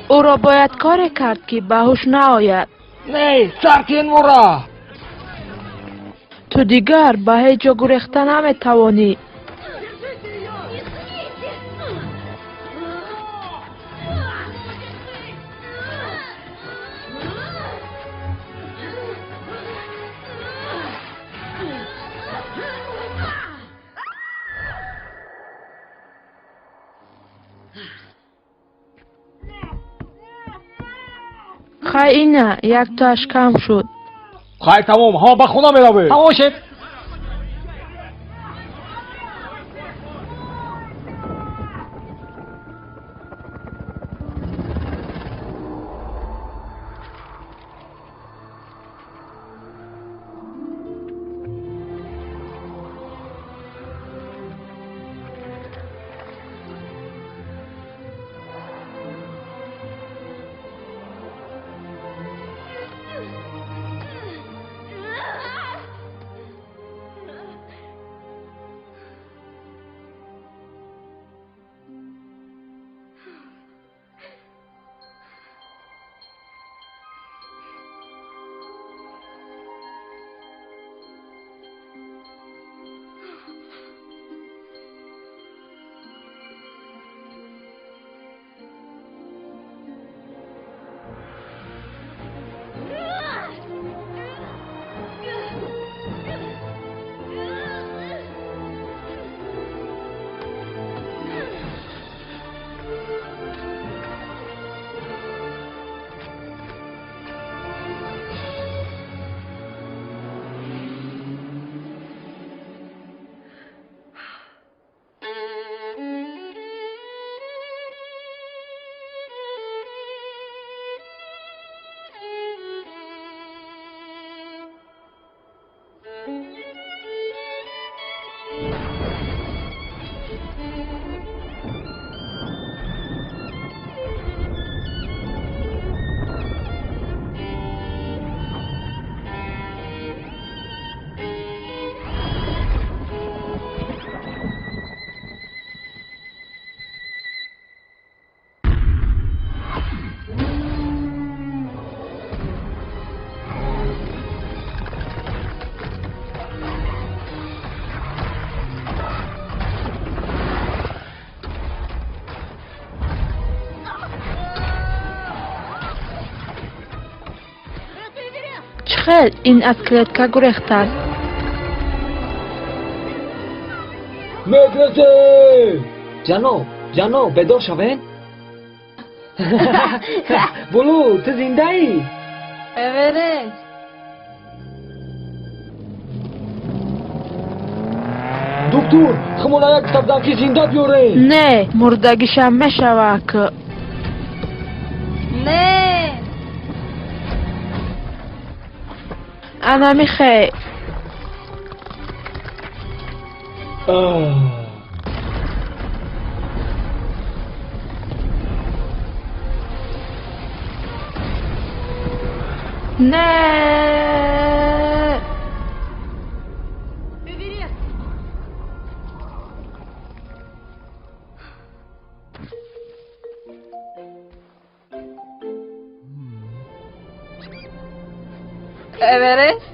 Ӯро бояд коре кард, ки ба ҳуш наояд. Не, сартен мура. Ту дигар ба ҳеҷ ҷо гурехта наметавонӣ. Хай, ина яктоаш кам шуд. Хай, тамом, ҳама ба хона меравем. Тамом шед. Чӣ хел ин аз клетка гурехтааст? Медресе! Ҷаноб, ҷаноб, бедор шавен. Булу, ту зиндаӣ? Эверест! Доктор, хумона як гуфта ки зинда биёрем. Не, мурдагишам мешава к. Не! Ана михе. Не! Эверест?